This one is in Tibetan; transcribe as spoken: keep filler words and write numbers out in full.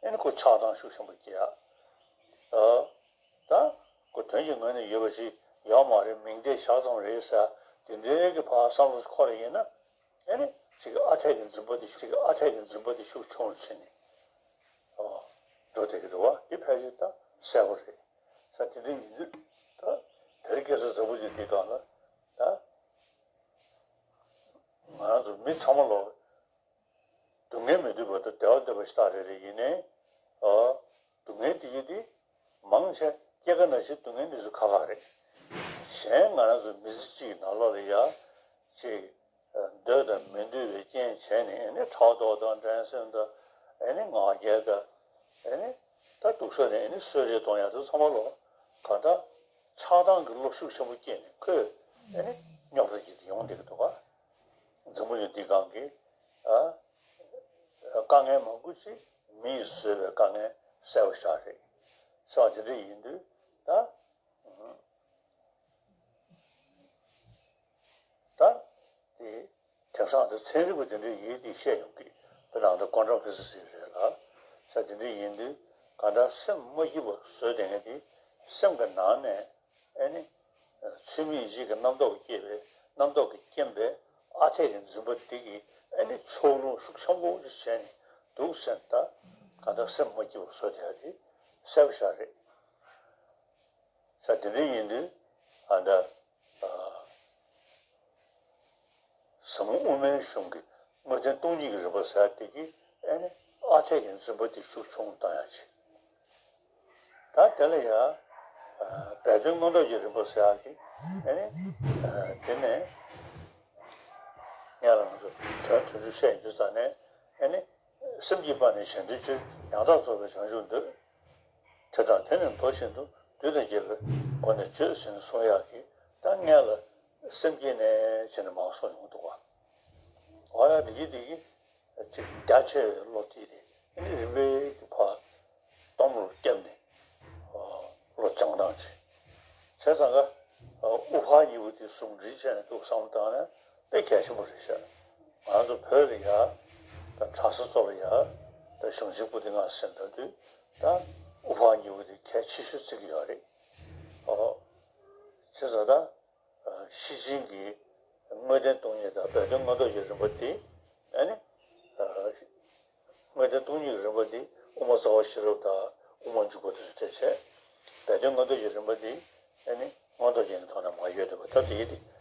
ཨ་ནི་ཁོ་ཆགས་སྡང་ཤུགས་ཆེན་པོ་སྐྱེ་ཡ། ཨ། ད་ཁོ་དོན་གྱི་ངོས་ནས་ཡོད་པ་ཞིག་ཡོད་མ་རེད། མིང་བརྡས་བཞག་ཙམ་རེད་ཟེར་དེ་འདྲའི་གི་ཕར་བསམ་བློ་འཁོར་ཡིན་ན། ཨ་ནི་ཅིག་ཨ་འཐས་ཀྱི་འཛིན་པ་དེ་ཅིག་ཨ་འཐས་ཀྱི་འཛིན་པ་དེ་ཤུགས་ཆུང་རུ་ཕྱིན་ནས། ཨོ། འགྲོ་བསྡད་ཀྱི་འདུག་བ། འདི་ཕལ་ཆེར་ད་གསལ་པོ་རེད། ས་དེ་འདྲ་ཡིན་དུས་ད་དེར་སྐྱེ་ས་འཛམ་བུ་གླིང་འདི་སྒང་ལ་ད་ང་རང་ཚོ་མི་ཚང་མ་ལོ་སྡུག་བསྔལ་མི་འདོད་པ་དང་བདེ་བ་འདོད་པ་ཞིག་ད་རེ་རེ་ཡིན་ནའི། ཨོ། སྡུག་བསྔལ་དེ་ཡིན་དུས་མང་ཆེ་སྐྱེ་རྒ་ན་འཆིའི་སྡུག་བསྔལ་འདི་ཚོ་ཁག་ཁག་རེད། གཞན་ང་རང་ཚོ་མི་ཚེ་གཅིག་གི་ནང་ལོགས་ལ་ཡ་ཅིག་འདོད་དང་མི་འདོད་པའི་རྐྱེན་བྱས་ནས་ཨ་ནི་ཕྲག་དོག་དང་འགྲན་སེམས་དང་ཨ་ནི་ང་རྒྱལ་དང་ཨ་ནི་ད་སྡུག་ས་ནས་ཨ་ནི་གསོད་རེས་གཏོང་ཡ་དེ་ཚང་མ་ལོ་གང་ལྟར་ཆགས་སྡང་གི་བློ་ཤུགས་ཆེན་པོ་སྐྱེས་ནས་ཁོས་ཨ་ནི་རྙོག་དྲ་ཅིག་ཡོང་བསྡད་ཀྱི་འདུག་ག་འཛམ་བུ་གླིང་འདི་སྒང་གི་ཨ་དཀའ་ངལ་མང་པོ་ཅིག་མིས་བཟོས་པའི་དཀའ་ངལ་གསལ་པོ་ཞིག་རེད། ས་དེ་འདྲ་ཡིན་དུས་ད། ད་དེ་དེང་སང་དུ་ཚན་རིག་པ་དེ་འདྲ་ཡིན་དེ་བཤད་ཡོང་གི། དེ་ནང་དུ་ཀོན་ཊམ་ཕི་སི་སི་རེད་ལ། ས་དེ་འདྲ་ཡིན་དུས་གང་ལྟར་སེམས་མ་སྐྱིད་པ་བཟོས་བསྡད་མཁན་དེ་སེམས་ཀྱི་ནང་ནས་ཨ་ནི་ཚུལ་མིན་ཡིད་བྱེད་ཀྱི་རྣམ་རྟོག་སྐྱེས་པའི་རྣམ་རྟོག་གི་རྐྱེན་པས་ཨ་འཐས་ཀྱི་འཛིན་པ་དེ་གིས་ཨ་ནི་ཕྱོགས་ལྷུང་ཤུགས་ཆེན་པོ་ཞིག་བྱས་ནས་འདུག་ཟེར་ད་གང་ལྟར་སེམས་མ་སྐྱིད་པ་བཟོས་བསྡད་ཡ་དེ་གསལ་པོ་ཞིག་རེད། ས་དེ་འདྲ་ཡིན་དུས་ཨ་ད་ཨ་ཟབ་མོ་དབུ་མའི་གཞུང་གི་དངོས་བསྟན་སྟོང་ཉིད་ཀྱི་རིམ་པ་ཟེར་དེ་གི་ཨ་ནི་ཨ་འཐས་ཀྱི་འཛིན་པ་དེ་ཤུགས་ཆུང་བཏང་ཡ་ཆེ། ད་དེ་ལ་ཡ་ཨ་སྦས་དོན་མངོན་རྟོགས་ཀྱི་རིམ་པ་ཟེར་ཡ་གི་ཨ་ནི་ཨ་དེ་ནས་སྔོན་ལ་ང་ཚོ་དོན་དོན་ཚུལ་བཤད་ཡོང་དུས་ཙ་ནས་ཨ་ནི། སེམས་ཀྱི་དཔལ་ནི་གཞན་དོན་སྤྱོད། ཡང་དག་རྫོགས་པའི་བྱང་ཆུབ་འདོད། དེ་དང་དེ་ནི་མདོ་བཞིན་དུ། བདུད་དང་བཅས་པའི་སྒོ་ནས་བྱོས་ཟེར་ནས་གསུང་ཡག་གི་ད་སྔོན་ལ་སེམས་བསྐྱེད་ནས་བྱས་ནས་མང་གསུངས་ཡོང་འདུག་བ། འོ་ཡ་འདི་གི་འདི་གི་ཅིག་རྒྱ་ཆེ་བའི་བློ་དེ་རེད། རིམ་པས་ཀྱི་ཕར། གཏོང་རུ་བསྐྱབས་ནས་བློ་སྦྱང་སྟངས་བྱས། བྱས་ཙང་ཀ་དབུ་ཕར་གཉིས་པོ་དེ་ཟུང་འབྲེལ་བྱས་ནས་འདུག་བསམ་བློ་བཏང་ན་དཔེ་གལ་ཆེན་པོ་རེད་ཤག་ང་ཚོ་བོད་ལ་ཡ་ད་གྲྭ་ས་ཚོ་ལ་ཡ་ད་གཞུང་ཆེན་པོ་ཏི་ལྔ་ཟེར་འདུག་དུས་ད་དབུ་ཕར་གཉིས་པོ་དེ་གལ་ཆེ་ཤོས་བརྩི་གི་ཡོད་རེད། ཨོ། བྱས་ཙང་ད། ཤེར་ཕྱིན་གྱི་དངོས་བསྟན་སྟོང་ཉིད་དང་སྦས་དོན་མངོན་རྟོགས་ཀྱི་རིམ་པ་འདི་ཨ་ནི། དངོས་བསྟན་སྟོང་ཉིད་ཀྱི་རིམ་པ་འདི་དབུ་མ་རྩ་བ་ཤེས་རབ་དང་དབུ་མ་འཇུག་པ་དེ་ཚོ་བྱས་བྱས། སྦས་དོན་མངོན་རྟོགས་ཀྱི་རིམ་པ་འདི་ཨ་ནི་མངོན་རྟོགས་རྒྱན་གྱི་ཐོག་ནས་མར་ཡོད་བསྡད་པ་ད་དེ་ཡིན་ཏེ།